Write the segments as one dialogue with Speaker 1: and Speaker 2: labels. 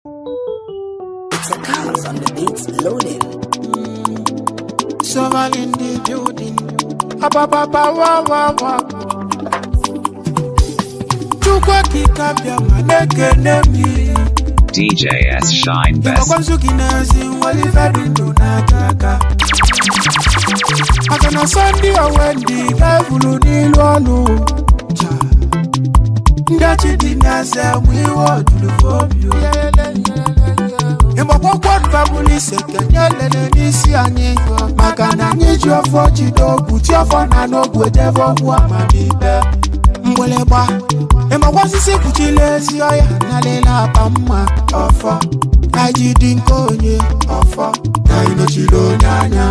Speaker 1: It's a cars on the beats loading.
Speaker 2: Someone in the building. Abababa wa wa wa. Chukwu Okike Abịama na-ekene m gị.
Speaker 3: DJ S Shine Best.
Speaker 2: Ịgbakwa nzu gị n'ezi nwere ife dị ndụ n'aka aka. Maka na ọsọ ndị owe ndị ga-ebulu n'ilu ọlụ. Cha. Ndị ọchị dị n'eze nwe iwe ojulu obi o. Ịgbakwụkwọ babụlụ ise kenye lele n'isi anyị maka na anyị ji ọfọ jide ogwu chi ọfọ na n'ogwu ejebe okwu amamikpe mgbịlịgba. Ịmakwa osisi kpuchila ezi ọya na-alịla akpa mma ọfọ ka ji dị nke onye ọfọ ka anyị nọchiri onye anya.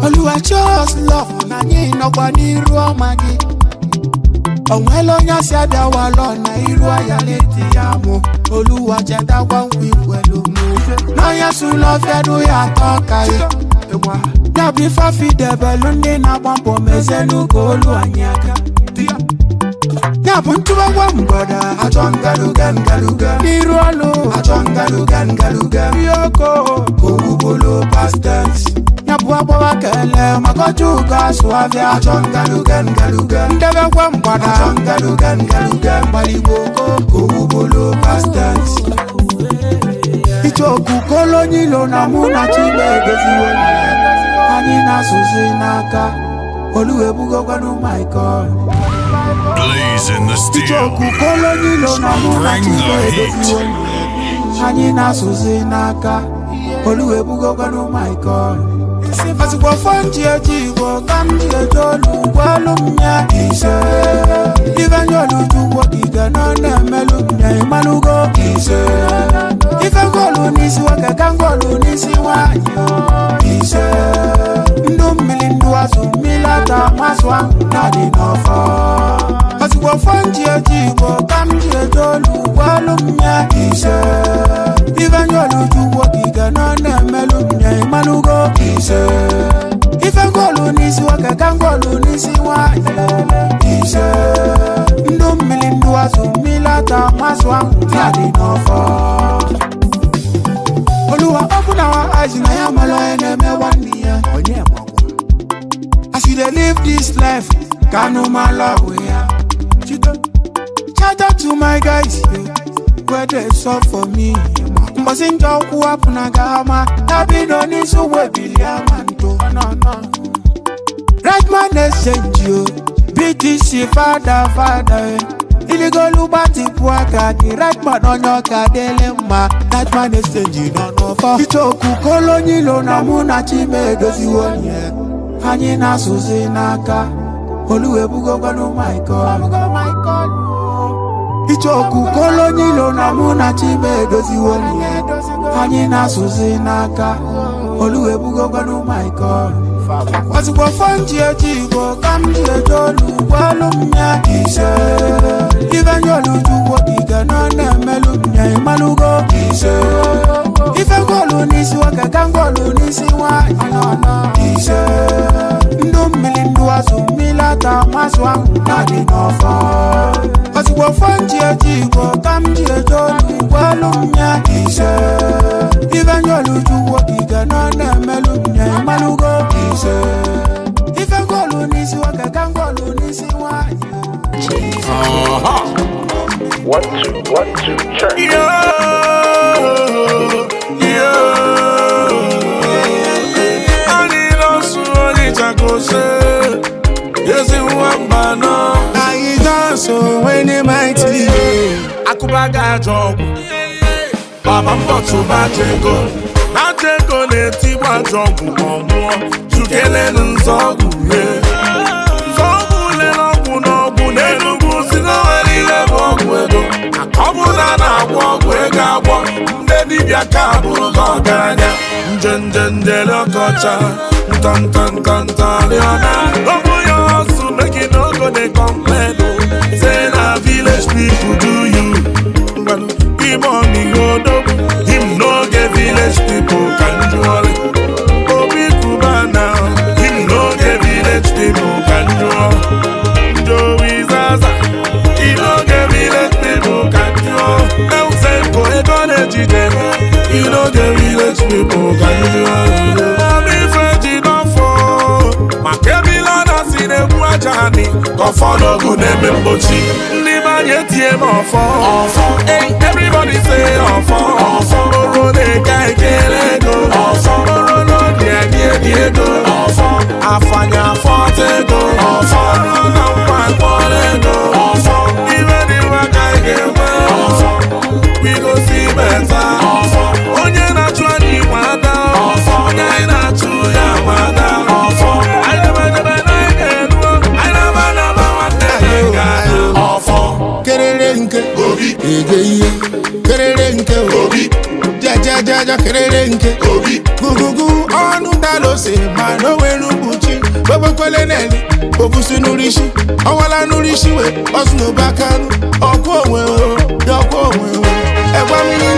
Speaker 2: Oluwa, show us love na anyị nọkwa n'iru ọma gị. O nwela onye asị abịawalọ na iru ọya leti ya mụ. Oluwa, chetakwa nkwa ikwelu mụ n'onye sụlọ fịadụ ya atọ ka ya ya bụ ife afidebelu ndị na-agba mbọ mezenu ka olu anyị aka ya bụ ntụbagwa mgbada achọ ngaluga ngaluga n'iru ọlụ achọ ngaluga ngaluga ihe oko owubolo past tense ya bụ agbawa kele maka ọjọ ugo asụ abịa achọ ngaluga ngaluga ndebekwa mgbada achọ ngaluga ngaluga mgbaligbo oko owubolo past tense. Ichoku kolonyilo na mụ na Chibe edoziwo anyị na-asụzi n'aka oluwebugokwanụ Michael.
Speaker 4: Blazing the steel.
Speaker 2: Ichoku kolonyilo na mụ na
Speaker 4: Bring
Speaker 2: Chibe
Speaker 4: the heat.
Speaker 2: edoziwo anyị na-asụzi n'aka oluwebugokwanụ Michael. Ozugbo fọ nji eji Igbo ka m ji eje olu gwalụ m ya ise ife nye oluchukwu okike nọ na-emelụ m ya ịmalụgo ise ife ngolu n'isi nwoke ka ngolu n'isi nwaanyị o. Ise ndụ mmiri ndụ azụ mmiri ata masụ ahụ na-adị n'ọfọ. Ozugbo fọ nji eji Igbo ka m ji eje olu gwalụ m ya ise ife nye oluchukwu okike nọ na-emelụ m ya ịmalụgo ise ife ngolu n'isi nwoke ka ngolu n'isi nwaanyị ise ndụ mmiri ndụ azụ mmiri ata masụ ahụ na-adị n'ọfọ. Oluwa, open our eyes na ya mara onye na-eme nwanne ya. As you dey live this life ka no ma love ya. Shout out to my guys, yeah, wey dey sub for me. Mbọsị njọ okwu hapụ na ga ama na bido n'isi ụgbọ ebili ama ntụ. Right man exchange yo, BTC fada fada eh. Iligolu gbatịpụ aka gị right man onye ọka dịlị mma. Right man exchange nọ n'ọfọ. Ichoku kolonyilo na mụ na Chime edoziwo nye anyị na-asụzi n'aka oluwebugokwanụ Michael. Ichoku kolonyilo na mụ na Chime edoziwo nye anyị na-asụzi n'aka oluwebugokwanụ Michael. Ozugbo fọ nji eji Igbo ka m ji eje olu gwalụ m ya ise ife nye oluchukwu okike nọ na-emelụ m ya ịmalụgo ise ife ngolu n'isi nwoke ka ngolu n'isi nwaanyị ise ndụ mmiri ndụ azụ mmiri ata masụ ahụ na-adị n'ọfọ. Ozugbo fọ nji eji Igbo ka m ji eje olu gwalụ m ya ise ife nye oluchukwu okike nọ na-emelụ m ya ịmalụgo ise ife ngolu n'isi nwoke ka ngolu n'isi nwaanyị.
Speaker 5: One, two, one, two, check.
Speaker 4: Yo, yo. Anyị nọsụ onye chakose. Ezi nwa mba nọ.
Speaker 2: Anyị dance when the mighty.
Speaker 4: Akụba ga-ajọ ọgwụ. Baba mbọ tụba ajọ ego. Ajọ ego na-etigbu ajọ ọgwụ ma ọ nwụọ. Chukelenu nzọọgwụ ye. Nzọọgwụ lere ọgwụ n'ọgwụ n'Enugwu si na o nwere ihe bụ ọgwụ ego. Ọ bụ na a na-agwọ ọgwụ ego agwọ, ndị dibịa ka bụrụ gị ọgaranya. Nje nje njele ọkọcha, nta nta nta nta rịọna. Open your hustle, make you no go dey complain o. Say na village people do you. Ngwanụ, ime ọmịiko odogwu, him no get village people ka njụọrị. Obi Cubana, him no get village people ka njụọ. Joey Zaza, he no get village people ka njụọ. Elzenko. Ego na-ejide you no get village people ka ndị ọrụ ife ji n'ọfọ maka ebila na si na-egbu aja anị ka ọfọ n'ogu na-eme mgbochi ndị be anyị etie m ọfọ ọfọ. Hey, everybody say ọfọ ọfọ. Oro na-eke ekele ego ọfọ. Oro n'obi edi edi ego ọfọ. Afanya afọta ego ọfọ. Oro na nkwa akpọrọ ego ọfọ. Ibe dị mma ka anyị ga-enwe ọfọ. We go see better ọfọ. Onye na-achụ anyị nwe ada ọfọ. Onye anyị na-achụ ya nwe ada ọfọ. Anyị debe debe na anyị ga-eruo. Anyị na-aba na-aba nwanne anyị ga-ada ọfọ.
Speaker 2: Kerere nke obi ege ihe kerere nke obi jajajaja kerere nke obi gugugu ọnụ dalose ma na o nwere mkpuchi gbogbokole neli obusi n'urisi ọwala n'urisi we ọsụnụbakanu ọkụ onwe o yọkụ onwe o ẹgwa mmiri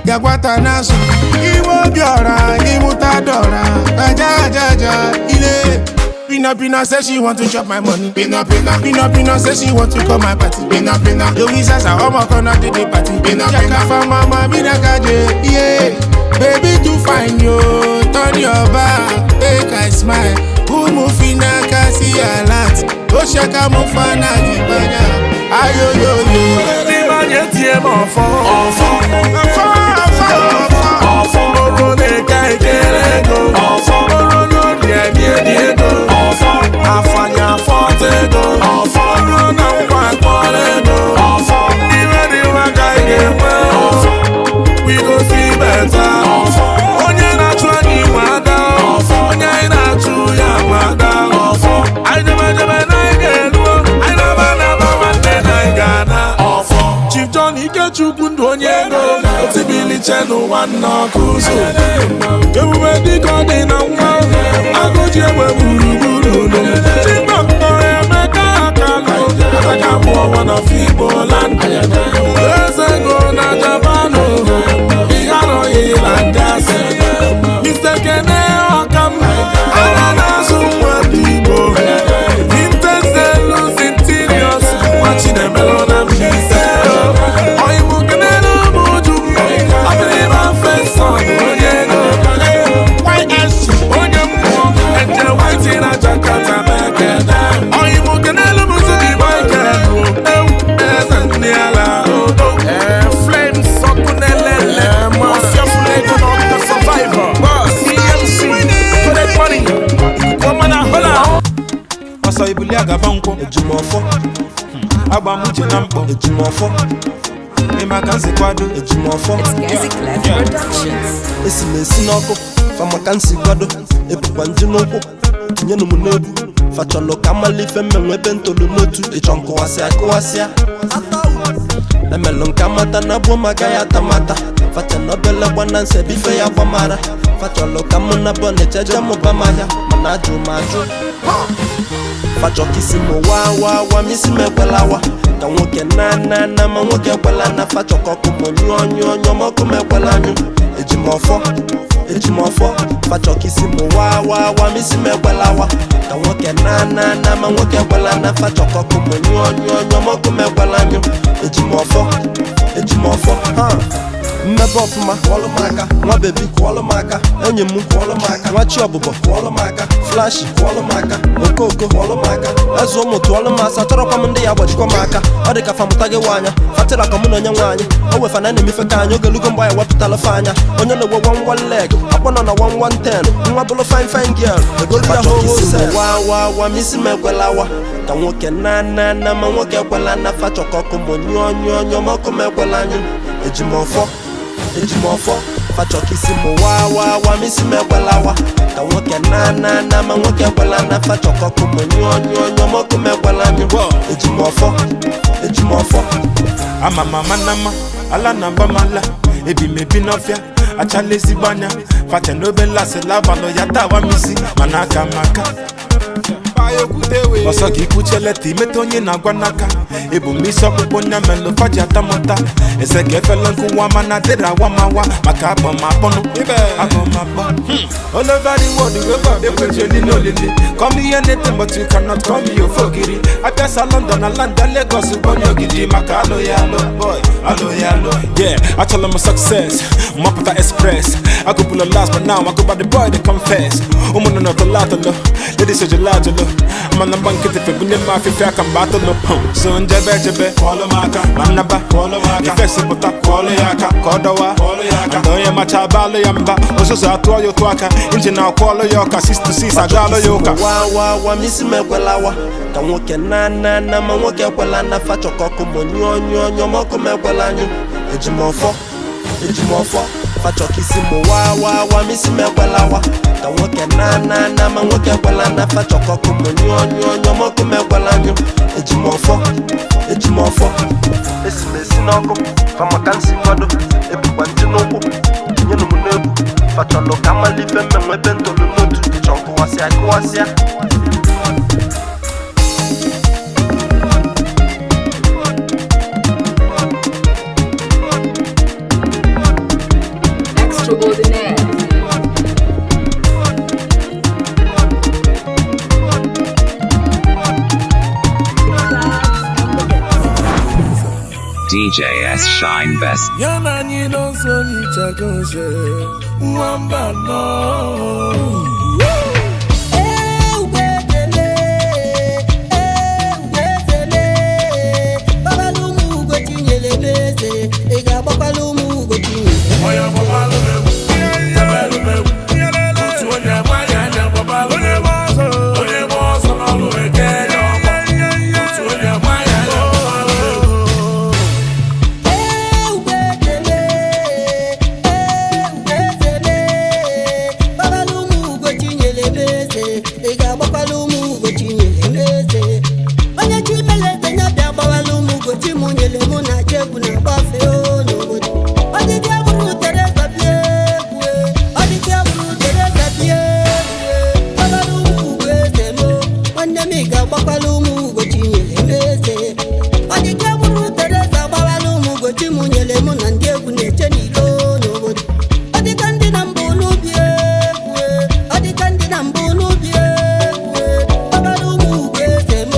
Speaker 2: gagwata n'azụ iwe obi ọra ịmụta dọra aja aja aja ile. Pina Pina say she want to chop my money. Pina Pina Pina Pina say she want to come my party. Pina Pina Yogi Sasa ọmọ kan náà dé the party. Pina Pina Jaka mama mina kaje. Yeah, baby too fine yo, turn your back, make I smile. Umufina kasi alert, Oshaka mufana jibanya. Ayoyoyo.
Speaker 4: Ndị be anyị etie m ọfọ ọfọ.
Speaker 2: Ọfọ ọfọ ọfọ.
Speaker 4: Ọfọ. Oro na-eke ekele ego ọfọ. Oro n'obi edi edi ego ọfọ. Afanya afọta ego ọfọ. Oro na nkwa akpọrọ ego ọfọ. Iwe dị mma ka anyị ga-enwe ọfọ. We go see better ọfọ. Onye na-achụ anyị nwe ada ọfọ. Onye anyị na-achụ ya nwe ada ọfọ. Anyị debe debe na anyị ga-eruo. Anyị na-aba na-aba nwanne na anyị ga-ana ọfọ. Chief John Ikechukwu ndụ onye ego otibiliche n'ụwa nna ọkụ ụzọ ebube dịka ọ dị na nwa agụji egbe gburugburu ụlọ Chibok Emeka Akalụ ataka bụ ọnwa na Igbo land eze ego na Japanụ ihe arọghị na gasị Mr. Kene Ọkam anya na-azụ nwa ndị Igbo Vintage Deluxe Interiors nwa Chinemelo na Mbaise ọyịmụ kenelu bụ uju ọbịrịba fesa onye ego YSC onye mmụọ eje white na Jakarta mekene ọyịmụ kenelu bụ Zubi Michael ewu eze ndị ala odo Flames ọkụ na-elele ọfịafụla ego na ọkụ survivor CMC Coded Money Ikuku na hola.
Speaker 6: Ọsọ ibuli agaba nkwọ.
Speaker 7: Ejimọfọ.
Speaker 6: Agba m uche na mkpọ.
Speaker 7: Ejimọfọ.
Speaker 6: Ịma ka nsi kwado.
Speaker 7: Ejimọfọ.
Speaker 1: Gazi Clef Productions.
Speaker 7: Esi m esi n'ọkụ famaka nsi kwado ebukwa nji n'ụkwụ tinyenụ m n'egwu fachọlụ ka mmalụ ife mmenwe ebe ntolu n'otu ịchọ nkụwasịa akụwasịa emelụ nke amata na bụ maka ya atamata facha na obele gbana nse ebe ife ya gbamara fachọlụ ka mụ na bọ na-echeje mụba m ahịa mana ajụ m ajụ fachọ ka isi m waa waa waa ma isi m ekwela wa ka nwoke na na na ma nwoke ekwela na fachọ ka ọkụ m nyụọ nyụọ nyụọ ma ọkụ m ekwela anyụ eji m ọfọ eji m ọfọ fachọ ka isi m waa waa waa ma isi m ekwela wa ka nwoke na na na ma nwoke ekwela na fachọ ka ọkụ m nyụọ nyụọ nyụọ ma ọkụ m ekwela anyụ eji m ọfọ eji m ọfọ ha mmebe ọfụma kwọlụ m aka nwa bebi kwọlụ m aka enyi m kwọlụ m aka nwa chi ọbụbọ kwọlụ m aka flashi kwọlụ m aka okooko kwọlụ m aka eze ụmụ tụọlụ m asa chọrọkwa m ndị ya gbajikwa m aka ọ dị ka famụta gị nwaanya fatịra ka mụ na onye nwaanyị o wefa na na-emefe ka anyị ogelugo mgbe anyị wepụtala fe anya onye na-ewe 11 leg akpọ nọ na 1110 nwa bụlụ fine fine girl egolu ya ho wa wa wa ma isi m ekwela wa ka nwoke na na na ma nwoke ekwela na fachọ ka ọkụ m nyụọ nyụọ nyụọ ma ọkụ m ekwela anyụ eji m ọfọ eji m ọfọ fachọ ka isi m waa waa waa ma isi m ekwela wa ka nwoke na na na ma nwoke ekwela na fachọ ka ọkụ m nyụọ nyụọ nyụọ ma ọkụ m ekwela anyụ eji m ọfọ eji m ọfọ
Speaker 6: Ama m ama na mma ala na agba m ala ebi m ebi n'ọfịa achala ezigbo anya facha n'obe lasị labalụ ya tawa m isi mana aka m aka. Ọsọ ka ikwuche leta imeta onye na-agwa n'aka. Ebu m isi ọkpụkpụ nya melụ faji atamụta. Eze ka efela nkụwa mana dịrị awamawa maka akpọmakpọnụ akpọmakpọ. All over the world, we go ekwechi n'olili. Call me anything but you cannot call me ofogiri. Abịasa London na London Lagos bụ onye ogidi maka alụ ya alụ boy alụ ya alụ. Yeah, achọrọ m success, mmapụta express. Agụpụla last but now I go by the boy they confess. Ụmụnne nọ tọlọ atọlọ, ladies ejula ajụlụ. Mana mgba nkịtị febunye m afịfịa aka mgbe atụlụ. So njebe ejebe, kwọlụ m aka, ma nnaba, kwọlụ m aka. Ifesipụta, kwọlụ ya aka, ka ọ dọwa, kwọlụ ya aka. Ndị onye macha abalụ ya mba, ụzụzụ atụọ ya ụtụ aka, injin akwọlụ ya ọka 6 to 6 agalụ ya ụka.
Speaker 7: Wa wa wa ma isi m ekwela wa ka nwoke na na na ma nwoke ekwela na fachọkọ ọkụ ma nyụọ nyụọ nyụọ ma ọkụ m ekwela anyụ eji m ọfọ eji m ọfọ fachọkọ isi m wa wa wa ma isi m ekwela wa ka nwoke na na na ma nwoke ekwela na fachọkọ ọkụ ma nyụọ nyụọ nyụọ ma ọkụ m ekwela anyụ eji m ọfọ eji m ọfọ esi m esi n'ọkụ famaka nsi kwado ebukwa nji n'ụkwụ tinyenụ m n'egwu fachọlụ ka mmalite mmenwe ebe ntolu n'otu ịchọ nkụwasịa kụwasịa.
Speaker 1: Extraordinaire.
Speaker 3: DJ S Shine Best.
Speaker 4: Ya na anyị n'ọsọ nyichago nwamba nọ.
Speaker 8: Ị ga-agbakwala ụmụ Ugochinyere?
Speaker 4: Onye gbabalụ m egwu, tebelụ m egwu. Otu onye agbaghị anya gbabalụ m egwu. Onye gba ọsọ n'ọlụ eke ya ọgbọ. Otu onye agbaghị anya gbabalụ m egwu.
Speaker 8: Ị ga-agbakwala ụmụ Ugochinyere eze? Onye chi mere eze ya bịa gbawala ụmụ Ugochi mụ nyere mụ na chegwu na gbafe n'obodo. Ọdịdị abụrụ Teresa bịa egwu, ọdịdị abụrụ Teresa bịa egwu, gbawala ụmụ Ugo eze m. Nwanne m, ị ga-agbakwala ụmụ Ugochinyere eze? Ọdịdị abụrụ Teresa gbawala ụmụ Ugochi mụ nyere mụ na ndị egwu na-eche n'ilo n'obodo. Ọdịka ndị na mbụ n'ubi egwu, ọdịka ndị na mbụ n'ubi egwu, gbawala ụmụ Ugo eze m.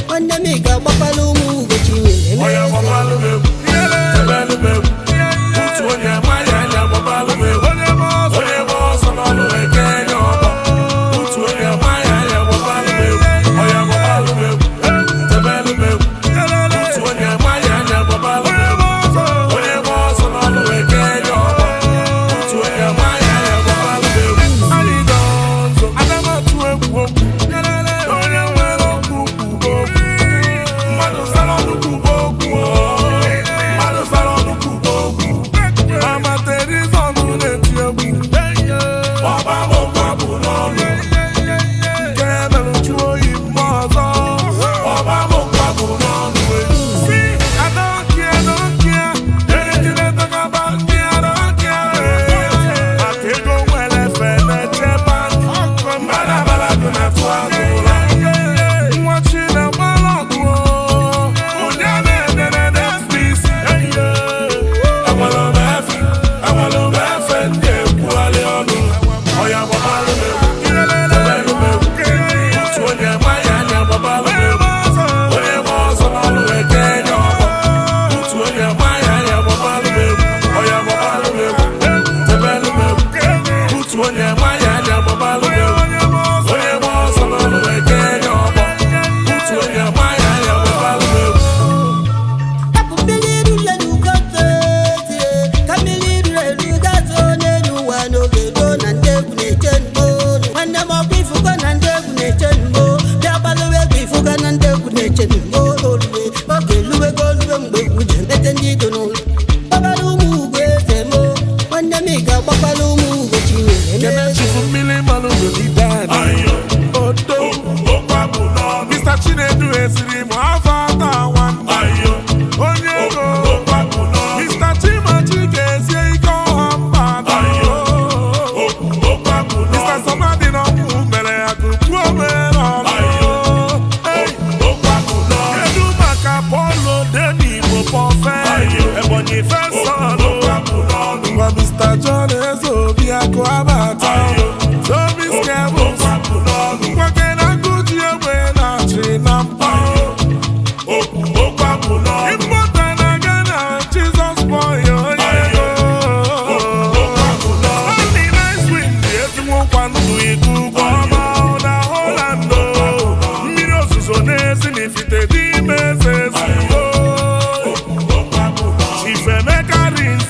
Speaker 8: Nwanne m, ị ga-agbakwala ụmụ Ugochinyere
Speaker 4: Onye
Speaker 8: eze?
Speaker 4: gbabalụ m egwu, tebelụ m egwu. Otu onye agbaghị anya gbabalụ m egwu. Onye gba ọsọ n'ọlụ eke ya ọgbọ. Otu onye agbaghị anya gbabalụ m egwu. Onye gbabalụ m egwu, tebelụ m egwu. Otu onye agbaghị anya gbabalụ m egwu. Onye gba ọsọ n'ọlụ eke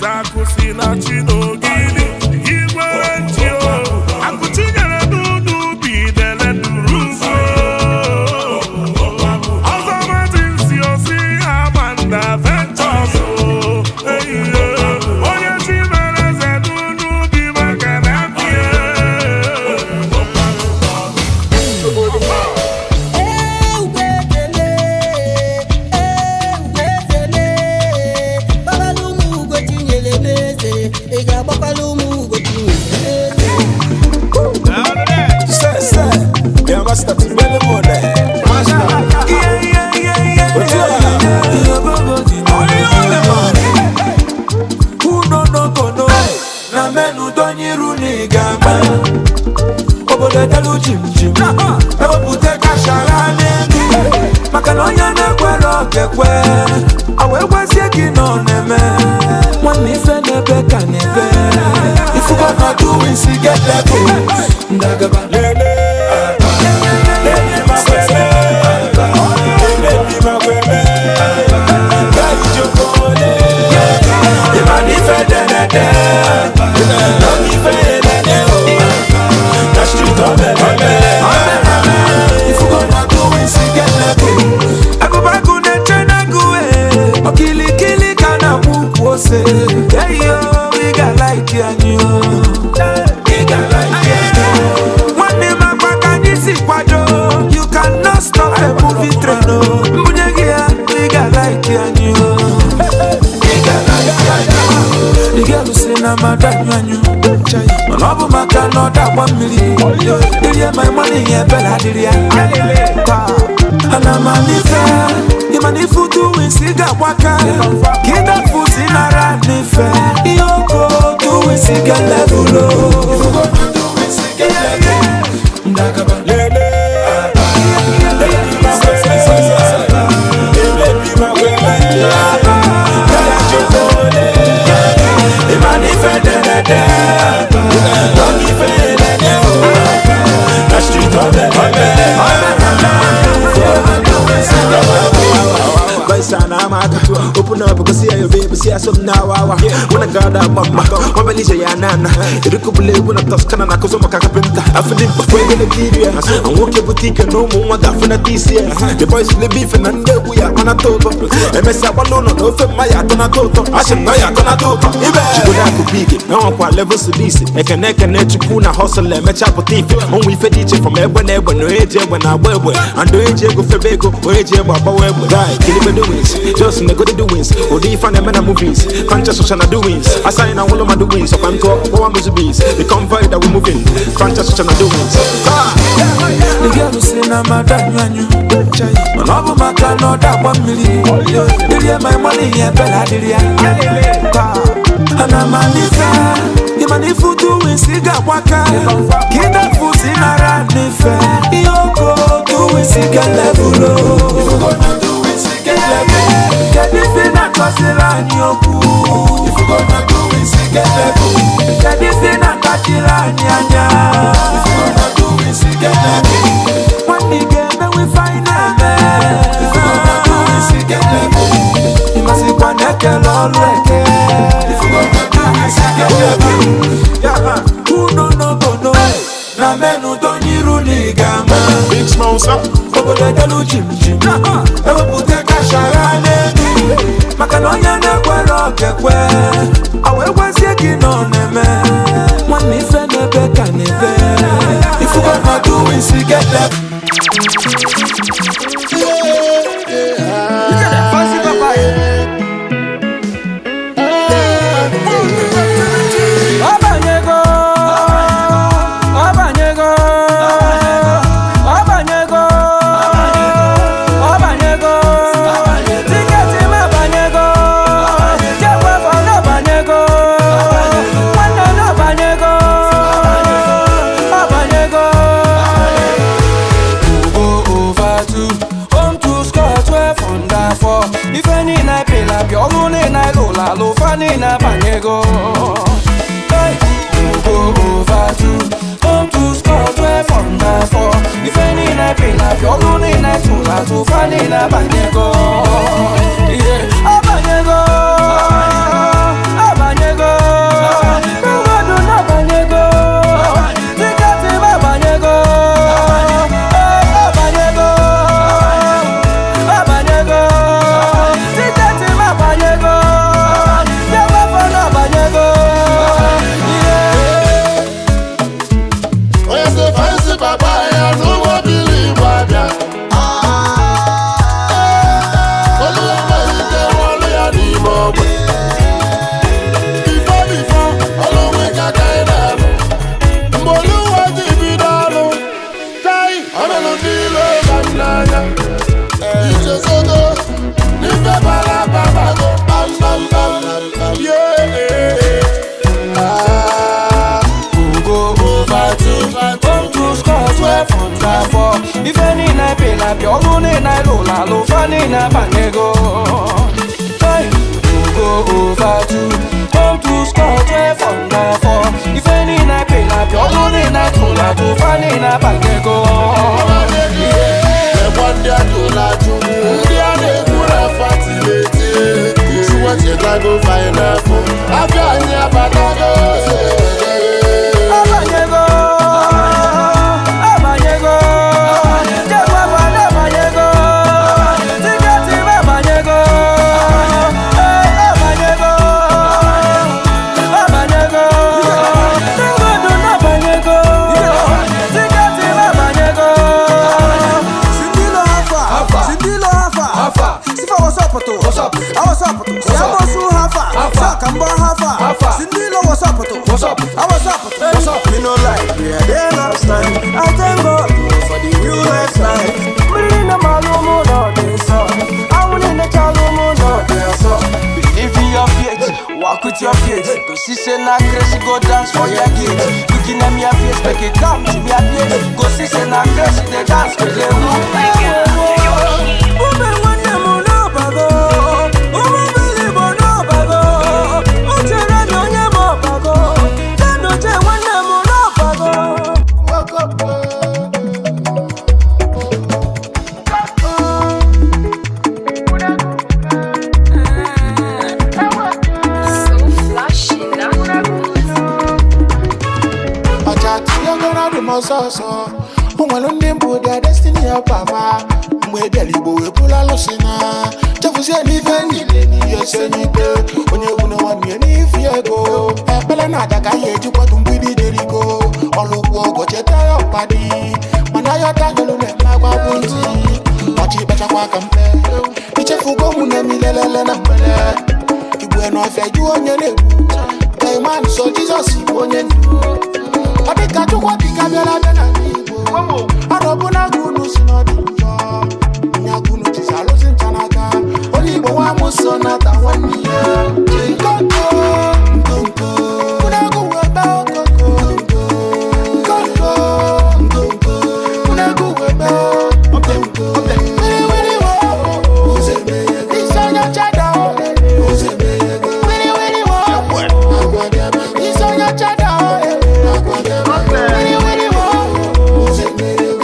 Speaker 4: Akụ si na chi n'ogidi igwe ji o akụ chinyere n'ụlọ ubi dele duru ugwu ọzọ Martin si osi Amanda Ventures o eyiye onye chi mere eze n'ụlọ ubi maka na mbie.
Speaker 8: Ị ga-agbakwala ụmụ Ugochi nyere m eze.
Speaker 6: Say, say, yeah, master, to belly money. Yeah, yeah, yeah, yeah. Who no no go no? Na menu donyiru ni gama. Obodo edelu jim jim. Ewepụta kashara n'elu. Maka na onye na-ekwere okekwe. Awa ekwezie gị nọ na-eme. Nwanne ife na-ebe ka na-ebe. Ifugo na doing si get level. Ndagaba. Agụbagụ na-eche n'agụ okilikili ka na-akwụ ukwu ose eyo ị ga-alaiki anyị o. Ị ga-alaiki anyị o. Nwanne m akwa ka anyị si kwado. You cannot stop a moving train o. Mbunye gị ya ị ga-alaiki anyị o. Ị ga-alaiki anyị o. The girl si na mada anyụ anyụ mana ọ bụ maka na ọ dagba mmiri irie my money ya ebela adịrị ya taa ana m anife ịmana ife duwins ga-agbaka ka ịdafu si nara n'ife ihe oko duwins ga-lebulo. Ndagaba.
Speaker 9: Open up, go see your baby, see some now. When I got up, mama, Mabelija Yanana, Irukubule, when I Toscana, Nakosoma Kakapenta, I feel it before Nigeria. And walk your boutique and no more Gafana this year. The boys will be beef and we are on a toto. MS Abalono, no Maya Tonatoto, I should know Yakonatoto. Chibuna no one quite levels to this. Ekaneka Chukuna hustle and match up with thief. Only for DJ from Ebon Ebon, no age when I wear and do age go Febego, or age Baba Web, die, kill the doings, just in the good doings, or the fan and movies, conscious social doings. I sign all of my doings, so I'm called one bees. The convoy that we're moving, conscious social doings.
Speaker 6: The girl si na mada anyụ anyụ mana ọ bụ maka na ọ dagba mmiri irie my money ya ebela adịrị ya taa ana m anife ịmana ife duwins ga-agbaka ka ịdafu si nara n'ife ihe oko duwins ga-lebulo. Kedu ife na-akọsiri anyị okwu? Kedu ife na-akpachiri anyị anya? Nwanne ị ga-emenwe ife anyị na-eme. Ịmasịkwa na ekele ọrụ eke. Unu n'obodo na menu donyiru na ị ga-ama.
Speaker 4: Big Smosa.
Speaker 6: Obodo edelu jim jim ewepụta kashara n'elu maka na onye na-ekwere okekwe awa ekwezie gị nọ na-eme nwanne ife na-ebe ka na-ebe ifugo na doings get them.
Speaker 2: Ọbanyego, ọbanyego, ọbanyego, ọbanyego, tiketi m abanyego, jekwefọ n'ọbanyego, nwanne n'ọbanyego, ọbanyego.
Speaker 6: Go over to
Speaker 10: Ife niile pịla pịa ọlụ niile lụrụ alụ fa niile abanyego. Hey, go over two, come to score 12 under 4. Ife niile pịla pịa ọlụ niile tụrụ atụ fa niile abanyego.
Speaker 4: Lekwa ndị ajụrụ ajụ, ndị a na-ekwu na fatileti Chukwu fainafụ, afịa anyị abatago.
Speaker 10: Abanyego, abanyego, jegwaba abanyego, tiketi m abanyego, ee abanyego, abanyego, tingodu n'abanyego, tiketi m abanyego.
Speaker 11: Sindilo hafa, sindilo hafa, sifa wasapato, awasapato, siamosu hafa, sakamba hafa, sindilo wasapato, awasapato. Me no like we are there last night. I thank God for the real lifestyle.
Speaker 10: Mmiri na malumu no dey so, anwụ niile chalumu no dey so. Believe in your faith, walk with your faith. Go see say na crazy, go dance for your gate. Looking at me your face, make it come to me your place. Go see say na crazy, they dance to the
Speaker 11: Ube nwanne m n'ọbago, ụmụ mmiri bụ n'ọbago, uchere na onye m ọbago, tenu uche nwanne m n'ọbago.
Speaker 1: So flashy, not good.
Speaker 2: Ọjà tinyego na dị m ọsọsọ. O nwere ndị mbụ their destiny helper ma mgbe bịara Igbo wee bụrụ alụsị na chefuzie n'ife niile n'ihe ose n'ikpe onye egwu na nwanne ya n'ifi ego ekpere na aja ka ihe ejikwatu mgbidi jeriko ọrụ ụkwụ ogo cheta ya ọkpadị mana ya tanyelu na-eme agwa bụ ntị ọchị kpachakwa aka mpe ichefugo mụ na emilelele na mgbele igwe n'ọfịa ju onye na-egwu ka iman so Jizọs bụ onye ndu. Ọ dị ka Chukwu okike abịala abịa n'ala Igbo. Ọnọbụna gị unu si n'ọdị njọ. Nya gị unu jizi alụsị ncha n'aka. Onye Igbo nwa amụ so nata nwanne ya. Nkonko, nkonko. Unu egwu wee bee okoko. Nkonko, nkonko. Unu egwu wee bee okoko. Wiri wiri wo, isi onye ọcha da o. Wiri wiri wo, isi onye ọcha da o. Wiri wiri wo,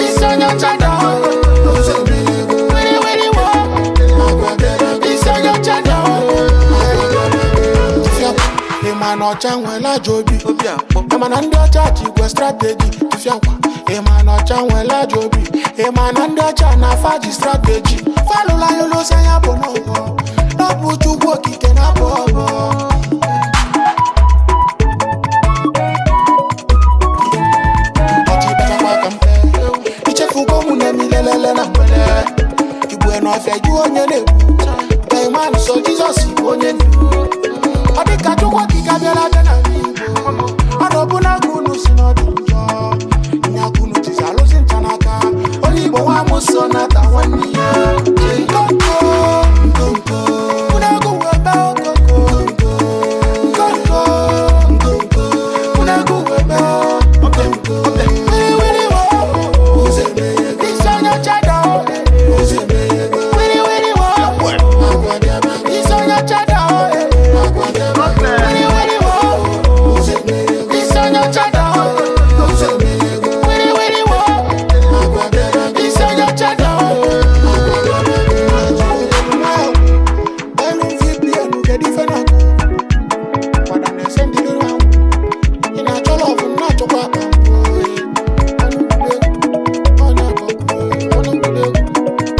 Speaker 2: isi onye ọcha da o. Wiri wiri wo, isi onye ọcha da o. Ị ma na ọcha nwere ajọ obi, ị ma na ndị ọcha ji igwe strategy tụfịakwa. Ị ma na ọcha nwere ajọ obi, ị ma na ndị ọcha na-afa ji strategy falụla ya ụlọ ose ya bụ n'ọbọ n'ọbụ Chukwu okike na-abụ ọbọ. Ọchị kpachakwa aka mpe ichefugo mụ na emilelele na mgbele igwe n'ọfịa ju onye na-egwu ka iman so Jizọs bụ onye ndu. Ọ dị ka Chukwu okike abịala abịa n'ala Igbo. Ọnọbụna gị unu si n'ọdị njọ nya gị unu jizi alụsị ncha n'aka. Onye Igbo nwa amụ so nata nwanne ya. Nkonko, nkonko. Unu egwu wee bee okoko. Nkonko, nkonko. Unu egwu wee bee okoko. Wiri wiri wo, isi onye ọcha da o. Wiri wiri wo, isi onye ọcha da o. Wiri wiri wo, isi onye ọcha da o. Wiri wiri wo, isi onye ọcha da o. Elu VPN kedu ife na-akụ? Kwada na-ese ndị iru ahụ. Ị na-achọ lọvụ m na-achọkwa akpa m.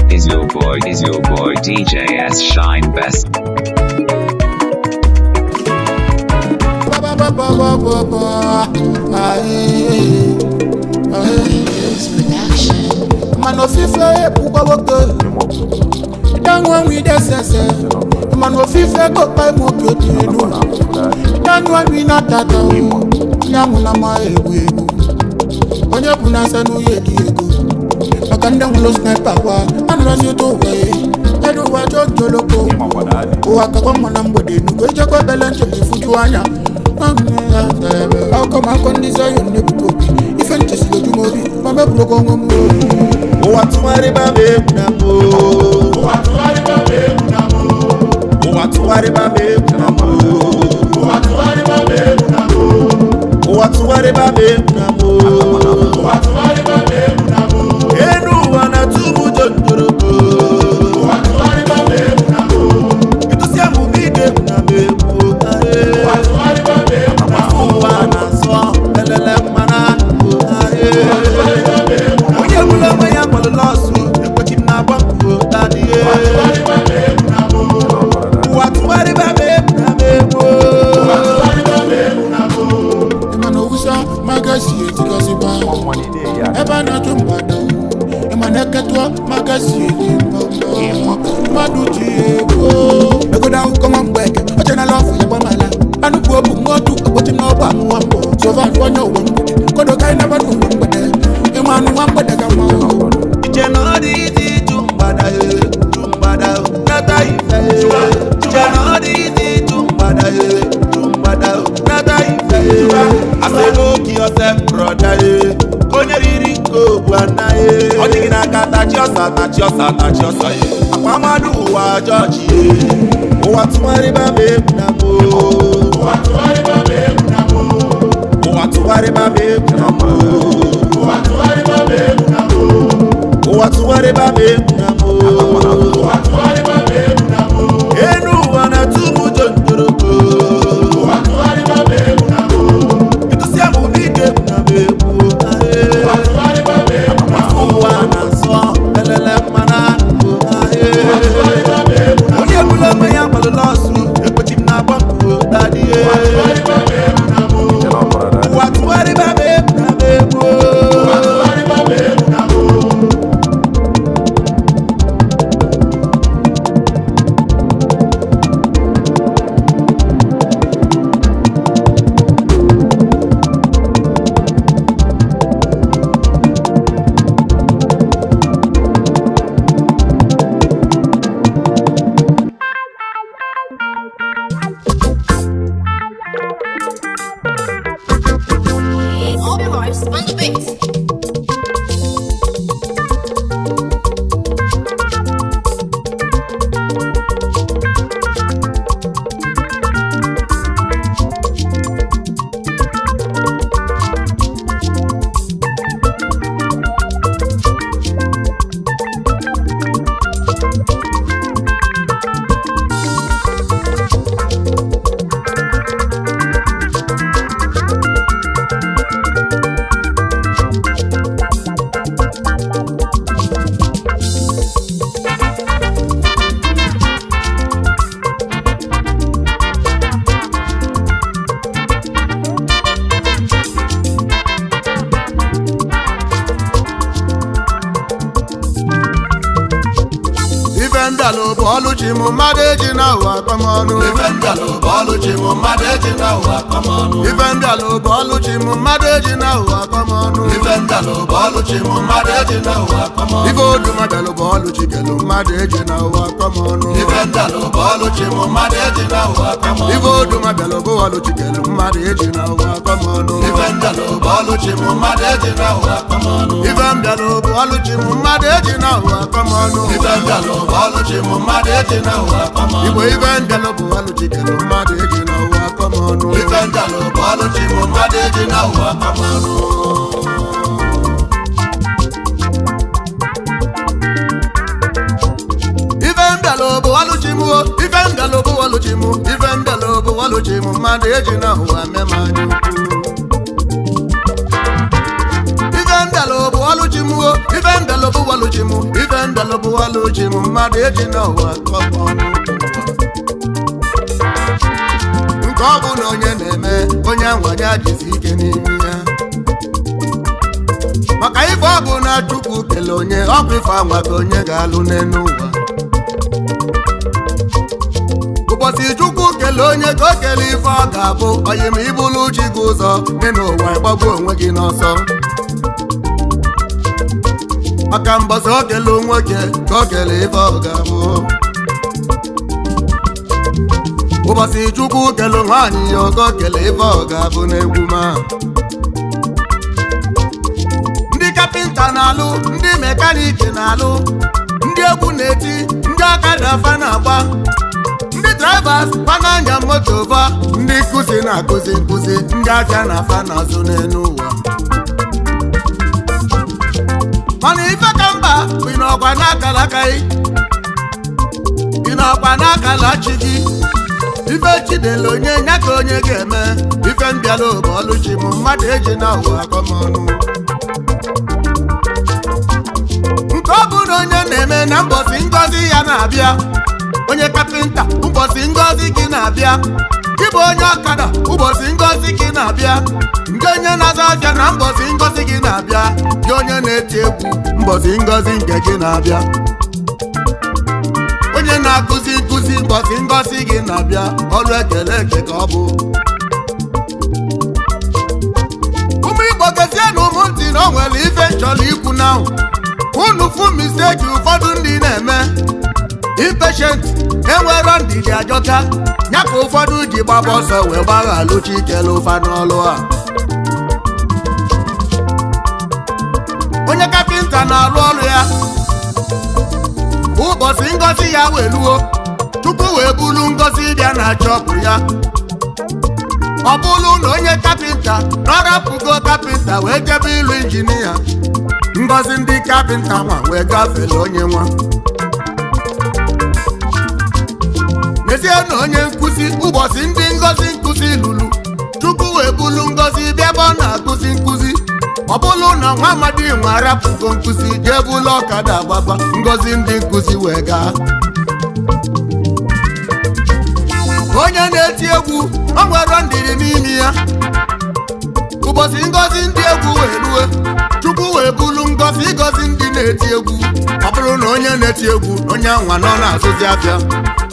Speaker 3: Is your boy DJ S Shine Best?
Speaker 2: Mana ofufe ekwukwa nwoke danwa nwi desese. Mana ofufe kopa nwoke dị elu danwa nwi na tata nyanwụ na ma egwu egwu onye bụ na asa n'uye dị ego maka ndị nwụrụ sniper kwa anụrụzi ụtọ ụwa ya edu ụwa jojoloko ụwa kakwa mma na mgbede enugo ijekwa ebele njem ifuju anya akọmakọ ndị Zion na-ebuka obi ife nchesiri oju m obi ma mebụrụkwa onwe m. Ụwa tụgharịba m egwu na m
Speaker 4: Ụwa tụgharịba m egwu na m
Speaker 2: Ụwa tụgharịba m egwu na m
Speaker 4: Ụwa tụgharịba m egwu na m
Speaker 2: Ụwa tụgharịba m egwu na m
Speaker 4: Ụwa tụgharịba m egwu na m
Speaker 2: Enu ụwa na-atụ m ụjọ njoroko.
Speaker 4: Ụwa tụgharịba m egwu na m
Speaker 2: Ịtụsịa m ume ike egwu na m egwu.
Speaker 4: Ụwa tụgharịba m egwu na m
Speaker 2: Ụwa na-asọ elele mmana. Onye gburu onwe ya nwere lọsụ ekwechi m na-agba mbọ dadie.
Speaker 4: Tụgharịba m egwu na m
Speaker 2: Ụwa tụgharịba m egwu na m egwu.
Speaker 4: Ụwa tụgharịba m egwu na m
Speaker 2: Ịma na owusa magasi etikasịba ebe a na-achụ mgbada. Ịma na eketụọ magasi eti mbọmbọ mmadụ ji egwu egodo akụkọ nwa mgbeke ochenala ọfụ ya gbamala anụpụ obu nwa otu okpochi n'ọgba nwa mbọ sova onye ụwa mgbede kodo ka anyị naba n'ụwa mgbede ịma anụ nwa mgbede ka nwa iche na ọ dị izi ịchụ mgbada chụ mgbada nata ife. Iche na ọ dị izi ịchụ mgbada chụ mgbada nata ife. Asị n'oke yourself brother, onye riri nke ogbu anaghị ọ dịghị n'aka. Tachi ọsa, tachi ọsa, tachi ọsa. Akwa mmadụ ụwa jọji. Ụwa tụgharịba m egwu na m
Speaker 4: Ụwa tụgharịba m egwu na m
Speaker 2: Ụwa tụgharịba m egwu na m
Speaker 4: Ụwa tụgharịba m egwu na m
Speaker 2: Ụwa tụgharịba m egwu na m
Speaker 4: Ụwa tụgharịba m egwu na m
Speaker 2: Enu ụwa na-atụ m ụjọ njoroko.
Speaker 4: Ụwa tụgharịba m egwu na m
Speaker 2: Ịtụsịa m ume ike egwu na m egwu.
Speaker 4: Ụwa tụgharịba m egwu na m
Speaker 2: Ụwa na-asọ elele mmana.
Speaker 4: Tụgharịba m egwu na m
Speaker 2: Onye gburu onwe ya nwere lọsụ ekwechi m na-agba mbọ dadie.
Speaker 4: Tụgharịba m egwu na m
Speaker 2: Ụwa tụgharịba m egwu na m egwu.
Speaker 4: Ụwa tụgharịba m egwu na m
Speaker 1: Obi Vibes on the beat.
Speaker 12: Ife ndalụ bụ ọlụchi m, mmadụ eji na ụwa akọmọnụ.
Speaker 13: Ife ndalụ bụ ọlụchi m, mmadụ eji na ụwa akọmọnụ.
Speaker 12: Ife ndalụ bụ ọlụchi m, mmadụ eji na ụwa akọmọnụ.
Speaker 13: Ife ndalụ bụ ọlụchi m, mmadụ eji na ụwa akọmọnụ.
Speaker 12: Ife odumadalụ bụ ọlụchi kelu, mmadụ eji na ụwa akọmọnụ.
Speaker 13: Ife ndalụ bụ ọlụchi m, mmadụ eji na ụwa akọmọnụ.
Speaker 12: Ife odumadalụ bụ ọlụchi kelu, mmadụ eji na ụwa akọmọnụ.
Speaker 13: Ife ndalụ bụ ọlụchi m, mmadụ eji na ụwa akọmọnụ.
Speaker 12: Ife ndalụ bụ ọlụchi m, mmadụ eji na ụwa akọmọnụ.
Speaker 13: Ife ndalụ bụ ọlụchi m, mmadụ eji na ụwa akọmọnụ.
Speaker 12: Igbo, ife ndalụ bụ ọlụchi kelu, mmadụ eji na ụwa akọmọnụ.
Speaker 13: Ife ndalụ bụ ọlụchi m, mmadụ eji na ụwa akọmọnụ.
Speaker 12: Ife ndalụ bụ ọlụchi m o, ife ndalụ bụ ọlụchi m, ife ndalụ bụ ọlụchi m, mmadụ eji na ụwa mema anya ukwu. Ife ndalụ bụ ọlụchi m o, ife ndalụ bụ ọlụchi m, ife ndalụ bụ ọlụchi m, mmadụ eji na ụwa kọpọ ọnụ. Nke ọ bụ na onye na-eme onye anwanye jizi ike n'ime ya, maka ife ọ bụ na Chukwu kele onye ọkwa ife anwa ka onye ga-alụ n'elu ụwa. Ụbọchị Chukwu kele onye ka o kele ife ọ ga-abụ onye ma ibulu chi gị ụzọ dị n'ụwa, ịgbagbu onwe gị n'ọsọ. Maka mbọsị o kele nwoke ka o kele ife ọ ga-abụ, ụbọchị Chukwu kele nwaanyị ya ka o kele ife ọ ga-abụ n'egwu ma ndị
Speaker 13: Kapịnta na-alụ, ndị mekaniki na-alụ, ndị egwu na-eti, ndị ọkada fa na-agba, ndị drivers fa na-anya moto fa, ndị nkụzi na-akụzi nkụzi, ndị afịa na fa na-azụ n'elu ụwa. Mana ife ka mba bụ ịnọkwa n'akala aka gị, ịnọkwa n'akala chi gị. Ife chidele onye nya ka onye ga-eme. Ife mbịala bụ ọlụchi m, mmadụ eji na ụwa akọmọnụ. Nke ọ bụrụ onye na-eme na mbọsị ngọzi ya na-abịa. Onye kapịnta, ụbọchị ngọzi gị na-abịa. Gị bụ onye ọkada, ụbọchị ngọzi gị na-abịa. Ndị onye na-azụ afịa na mbọsị ngọzi gị na-abịa. Gị onye na-eti egwu, mbọsị ngọzi nke gị na-abịa. Onye na-akụzi nkụzi, mbọsị ngọzi gị na-abịa. Ọrụ ekele eke ka ọ bụ. Ụmụ Igbo, gezie na ụmụ ntị na o nwere ife nchọrọ ikwu na unu fụ mistake ụfọdụ ndị na-eme. Impatient, enwero ndidi ajọka ya ka ụfọdụ ji gbaba ọsọ wee gbagha alụchi ikele ụfa n'ọlụ a. Onye kapịnta na-arụ ọrụ ya, ụbọchị ngọzi ya wee luo, tupu wee bulu ngọzi bịa na chọpụ ya. Ọ bụrụ na onye kapịnta na ọ rapụgo kapịnta wee jebe ịlụ injinia, ngọzi ndị kapịnta nwa wee gafele onye nwa. N'ezie na onye nkụzi, ụbọchị ndị ngọzi nkụzi lụrụ, tupu wee bulu ngọzi bịa ebe ọ na-akụzi nkụzi. Ọ bụrụ na nwa amadi nwa arapụgo nkụzi jee bulu ọkada agbaba, ngọzi ndị nkụzi wee gaa. Onye na-eti egwu, o nwere ndidi n'ime ya. Ụbọchị ngọzi ndị egwu wee rue, Chukwu wee bulu ngọzi ịgọzi ndị na-eti egwu. Ọ bụrụ na onye na-eti egwu, onye anwa nọ na-azụzi afịa,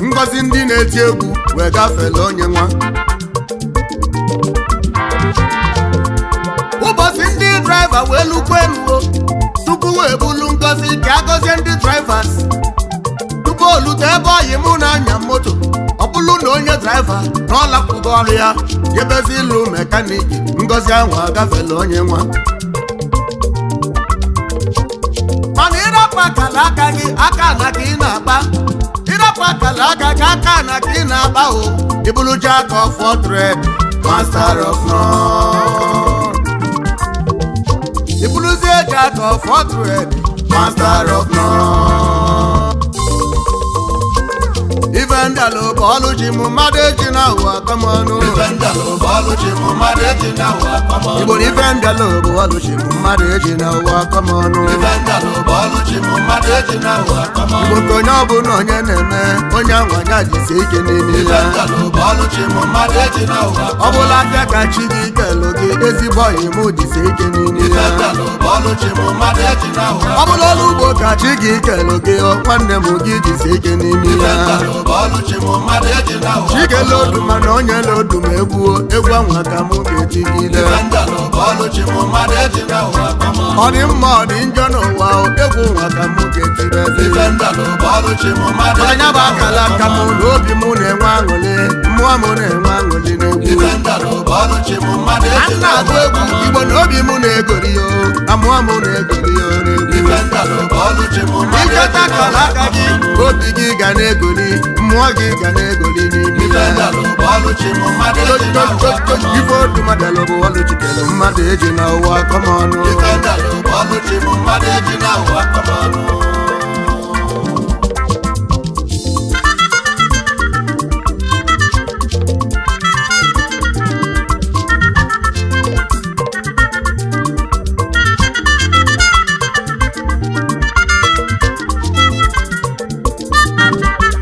Speaker 13: ngọzi ndị na-eti egwu wee gafele onye nwa. Ụbọchị ndị draiva wee lukwa eluo, tupu wee bulu ngọzi ka a gọzie ndị draivas. Tupu olute ebe ọyị mụ na-anya moto, ọ bụrụ na onye draiva na ọ lapụgo ọrụ ya jebezi ịlụ mekaniki, ngọzi ahụ agafele onye nwa. Mana ịrapụ akala aka gị, aka na ka ị na-akpa. Ịrapụ akala aka gị, aka na ka ị na-akpa o. Ịbụrụ jack of all trade, master of none. Ịbụrụzie jack of all trade, master of none. Ife ndalụ bụ ọlụ ji mụ, mmadụ eji na ụwa akọmọnụ. Igbo na ife ndalụ bụ ọlụ ji mụ, mmadụ eji na ụwa akọmọnụ. Igbo nke onye ọbụla onye na-eme, onye anwanya jisie ike n'ime ya. Ọ bụla afịa ka chi gị kelụ gị, ezigbo ọyị mụ jisie ike n'ime ya. Ọ bụla ọrụ ugbo ka chi gị kelụ gị, nwanne m gị jisie ike n'ime ya. Chike lodu mana onye lodu m egwu, egwu anwa ka mụ ga-etigide. Ọ dị mma ọ dị njọ n'ụwa, egwu nwa ka mụ ga-etibezi. Anya bụ akala aka m na obi m na-enwe aṅụrị, mmụọ m na-enwe aṅụrị n'egwu. A na-agụ egwu Igbo na obi m na-egori yo, na mmụọ m na-egori yo n'egwu. Ịchọta akala aka gị, obi gị ga na-egoli, mmụọ gị ga na-egoli n'ime ya. Ife odumadalụ bụ ọlụchikelu, mmadụ eji na ụwa akọmọnụ.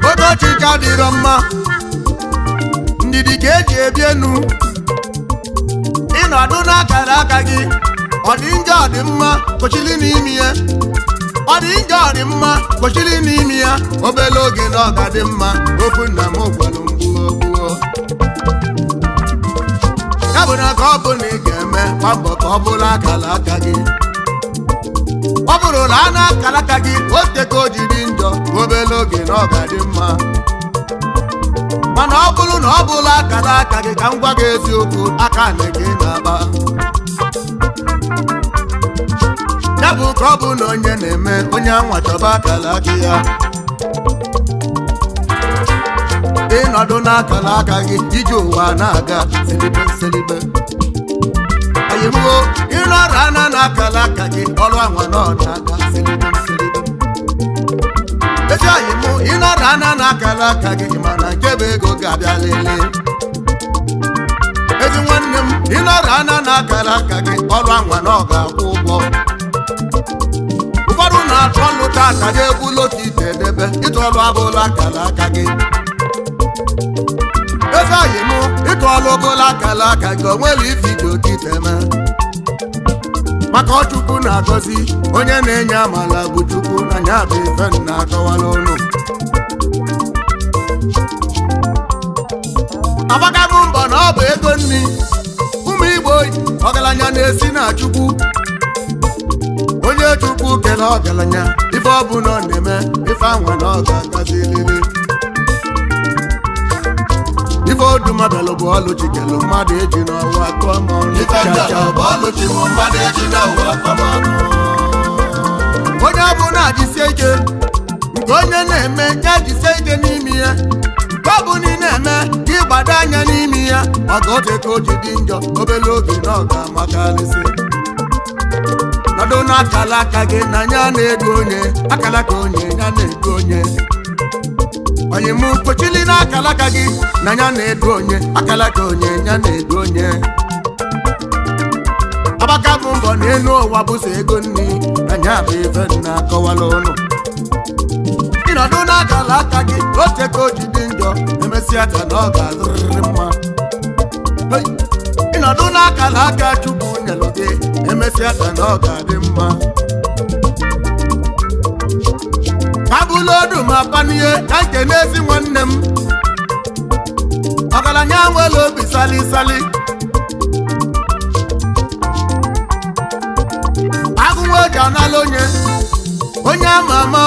Speaker 13: Oge ọchịchị adịrọ mma, ndidi ka eji ebi enu. Ịnọdụ n'akara aka gị, ọ dị njọ ọ dị mma, kpochili n'ime ya. Ọ dị njọ ọ dị mma, kpochili n'ime ya. Obele oge na ọ ga-adị mma, okwu nna m gwara m gbuo gbuo. Ya bụ na ka ọ bụ na ị ga-eme, gba mbọ ka ọ bụrụ akara aka gị. Ọ bụrụ na a na-akara aka gị, o teko o ji dị njọ, obele oge na ọ ga-adị mma. Mana ọ bụrụ na ọ bụla akara aka gị, ka m gwa gị eziokwu, aka na gị na-agba. Ya nke ọ bụ na onye na-eme onye anwa chọba akara aka ya. Ịnọdụ n'akara aka gị iji ụwa na-aga selibe selibe. Ayimuo ịnọrọ ana n'akara aka gị ọrụ anwa nọ na-aga selibe selibe. Ezi ayimu ịnọrọ ana n'akara aka gị mana nke bụ ego ga-abịa lelee. Ezi nwanne m ịnọrọ ana n'akara aka gị ọrụ anwa na ọ ga-akwụ ụgwọ. Ụfọdụ na-atụ ọlụ tata ga ebulu otu ite edebe ịtụ ọlụ abụla akara aka gị. Ezi ayi mụ ịtụ ọlụ bụla akara aka gị onwere ife iji oke ite mee. Maka Chukwu na-agọzi onye na-enye amala bụ Chukwu na ya bụ ife nna akọwala ụnụ. Agbaka m mbọ na ọ bụ ego nri ụmụ Igbo ọgaranya na-esi na Chukwu. Onye Chukwu kere ọgaranya ife ọ bụ na ọ na-eme ife anwa na ọ ga-agazi lele. Ife odumabelu bụ ọlụchi kelu mmadụ eji n'ọnwa kụọ m ọnụ. Onye ọ bụ na-ajisie ike nke onye na-eme ya jisie ike n'ime ya. Nke ọ bụ na ị na-eme ka ịgbado anya n'ime ya maka ote ka o ji dị njọ obere oge na ọ ga-amakarịsị. Nọdụ n'akara aka gị na ya na-edu onye akara aka onye ya na-edu onye. Onye mụ kwechili n'akara aka gị na ya na-edu onye akara aka onye ya na-edu onye. Agbaka bụ mbọ n'elu ụwa bụso ego nri na ya bụ ife nna akọwala ụnụ. Ịnọdụ n'akara aka gị oche ka o ji dị njọ emesịa ta na ọ ga-adịrịrị mma. Ịnọdụ n'akara aka Chukwu nyelụ gị emesịa ta na ọ ga-adị mma. Abụla odu ma panie ka nke n'ezi nwanne m ọgaranya nwere obi sali sali. Agụnwa oji anala onye onye ama ama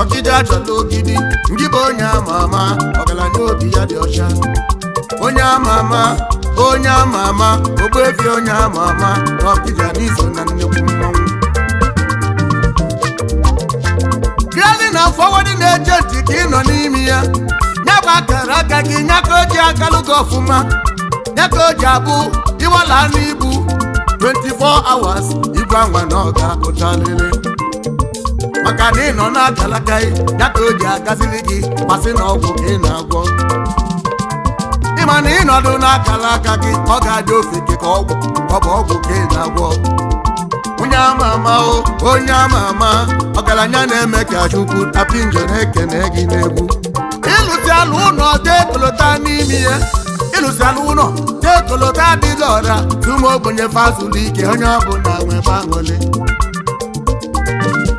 Speaker 13: ọkịja achọla ogidi ndị bụ onye ama ama ọgaranya obi ya dị ọcha. Onye ama ama onye ama ama ogbuefi onye ama ama na ọkịja n'iso na nnukwu mmanwụ. Bịa na fọwọdụ na-eche ntị ka ị nọ n'ime ya ya bụ akara aka gị ya ka o ji akalụ gị ọfụma ya ka o ji abụ ịwala anụ ibu 24 hours ibu anwa na ọ ga-akụcha lele. Maka na ị nọ n'akara aka ya ka o ji agazili gị masị na ọgwụ ka ị na-agwọ. Ịma na ịnọdụ n'akara aka gị ọ ga-adị ofeke ka ọgwụ ọ bụ ọgwụ ka ị na-agwọ. Onye ama ama o onye ama ama ọgaranya na-eme ka Chukwu apinjo na-ekene gị n'egwu. Ịlụsi alụ ụlọ tekolota n'ime ya ịlụsi alụ ụlọ tekolota adịghị ọra tụmụ ogbenye fazụlụ ike onye ọbụla nwebe aṅụlị.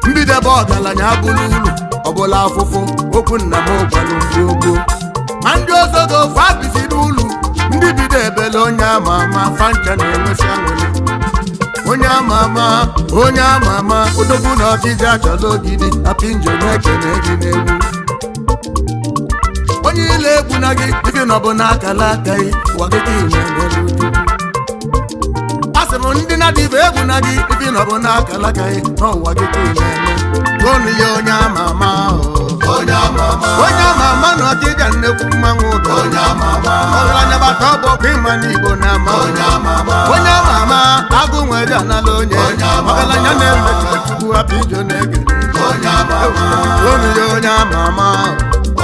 Speaker 13: Mbidebe ọgaranya abụlụ ụlọ ọbụla afụfụ okwu nna m gwalụ ndị ogbo. Ma ndị ọzọ ga-ofu apịsị n'ụlọ ndị bido ebele onye ama ama fancha na-enwesi aṅụlị. Onye ama ama onye ama ama odogwu na ọkịja achọla ogidi apinjo na-ekene gị n'egwu. Onye ile egwu na gị ife nọ bụ n'akara aka gị ụwa gị ka ị na-emere Chukwu. Asị m ndị na-adịbe egwu na gị ife nọ bụ n'akara aka gị n'ụwa gị ka ị na-eme. Gụọnụ ya onye ama ama onye ama ama onye ama ama na ọkịja nnekwu mmanwụ ụda onye ama ama ọgaranya bata ọgbọkwa ịma n'Igbo na ama onye ama ama onye ama ama agụ nwere anala onye ọgaranya na-eme ka Chukwu apinjo na-ege onye ama ama gụọnụ ya onye ama ama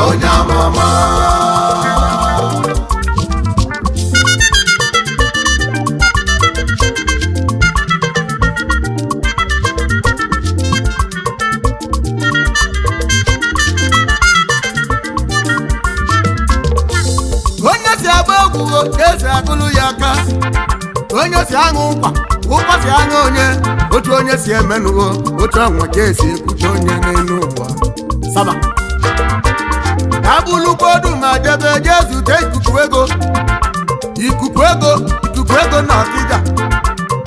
Speaker 13: onye ama ama. Onye si agba egwu ka esi agụlụ ya aka onye si aṅụ ụkwa ụkwa si aṅụ onye otu onye si emenụwo otu anwa ka esi ekwute onye n'elu ụwa. Saba ka abụlụkwa odu ma jebe jee zute ikuku ego ikuku ego ikuku ego na Ọkịja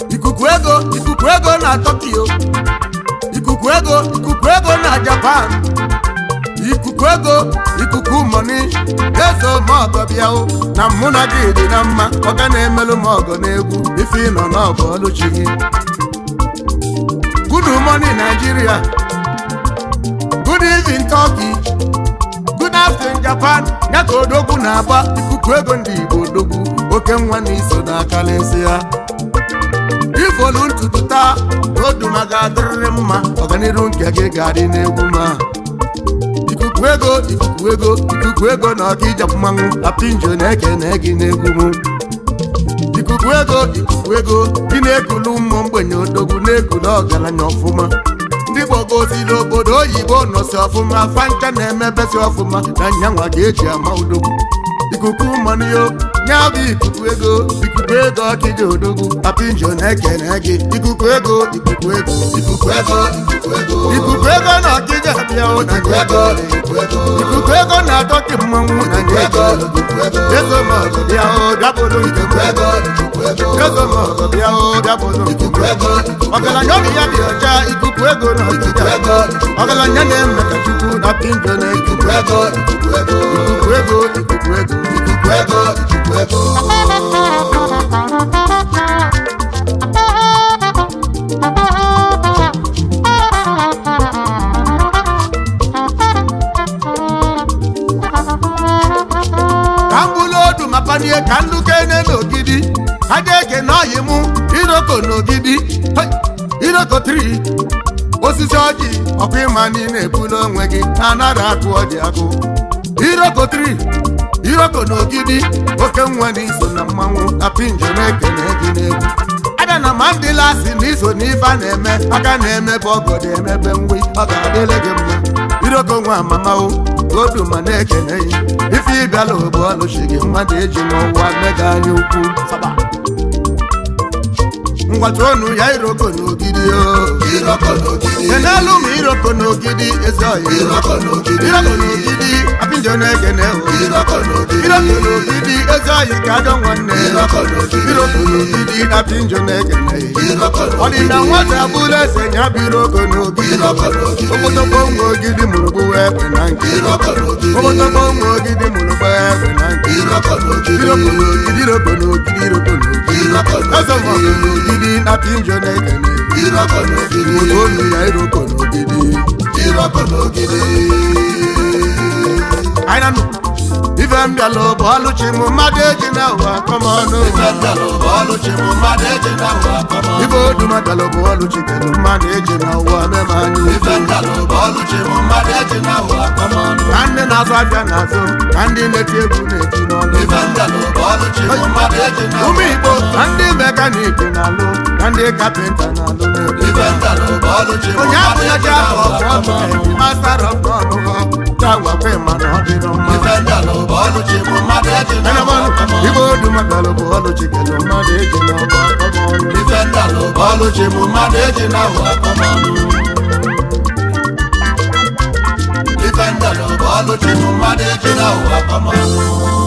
Speaker 13: ikuku ego ikuku ego na Tokyo ikuku ego ikuku ego na Japan ikuku ego ikuku mọni eso m ọgọ bịa o na mụ na gị dị na mma ọ ga na-emelụ m ọgọ n'egwu ife ị nọ n'ọgọ ọlụchi gị. Good morning Nigeria, good evening Turkey, good afternoon Japan. Ya ka odogwu na-agba ikuku ego ndị Igbo odogwu oke nwa na iso na-akalịsị ya. Ifolu ntutu taa n'oduma ga-adịrịrị mma, ọganiru nke gị ga-adị n'egwu ma. Ikuku ego, ikuku ego, ikuku ego na ọka ije mmanwụ apinjo na-ekene gị n'egwu m. Ikuku ego, ikuku ego, ị na-ekulu ụmụ mgbenye odogwu na-ekulu ọgaranya ọfụma. Ndị gbogozili obodo oyibo nọsi ọfụma, fancha na-emebesi ọfụma na nyanwa ga-eji ama odogwu. Ikuku mmanụ yo, nya bụ ikuku ego, ikuku ego ọkịja odogwu apinjo na-ekene gị. Ikuku ego, ikuku ego, ikuku ego, ikuku ego, ikuku ego na ọkịja bịa o na ego, ikuku ego na atọkị mmanwụ na ego, ego ma ọgụ bịa o bịabụrụ ikuku ego, ego ma ọgụ bịa o bịabụrụ ikuku ego. Ọgaranya obi ya dị ọcha, ikuku ego na ọkịja, ọgaranya na-eme ka Chukwu na apinjo na ikuku ego, ikuku ego, ikuku ego, ikuku ego, ikuku ego, ikuku ego. Ka m bulu odu ma panie ka ndụ kene n'ogidi aja eke n'ọyị mụ iroko n'ogidi. Hey! Iroko 3 osisi ọjị ọkwa ịma niile ebulu onwe gị anaghị akụ ọjị akụ. Iroko 3 iroko n'ogidi oke nwa n'iso na mmanwụ apinjo na-ekene gị n'egwu. Abịa na Mandela si n'iso n'ife a na-eme aka na-emebe ọgọdọ emebe ngwi ọ ga-adịle gị mma. Iroko nwa amama o oduma na-ekene gị ife ịbịala obu ọlụchi gị mmadụ eji n'ụwa mega anya ukwu. Ngwatụọnụ ya iroko n'ogidi o enelu m iroko n'ogidi ezi ọyị iroko n'ogidi apinjo na-ekene o iroko n'ogidi ezi ọyị ka ajọ nwanne iroko n'ogidi apinjo na-ekene. Ọ dị na nwata bụrụ eze nya bụ iroko n'ogidi okpotokpo nwa ogidi mụrụ gbuwa egbe na nke okpotokpo nwa ogidi mụrụ gbuwa egbe na nke iroko n'ogidi iroko n'ogidi iroko n'ogidi eze mọgụ n'ogidi na pinjo na-ekene iroko n'ogidi onu ya iroko n'ogidi iroko n'ogidi. Anyị ife m bịala bụ ọlụchi m mmadụ eji na ụwa akọmọnụ. Ife oduma bịala bụ ọlụchi kedu mmadụ eji na ụwa meme anyị. Ka ndị na-azụ afịa na-azụ, ka ndị na-eti egwu na-eti n'ọlụ. Ụmụ Igbo ka ndị mekaniki na-alụ, ka ndị kapịnta na-alụ n'egwu. Onye abụghị ji afọ ọfọ master of none tawakwe mana ọ dịrọ mma. Ife oduma bịala bụ ọlụchi kedu mmadụ eji na ụwa akọmọnụ. Ọlụchi bụ mmadụ eji na ụwa akọmọnụ. Ife ndalụ bụ ọlụchi bụ mmadụ eji na ụwa akọmọnụ.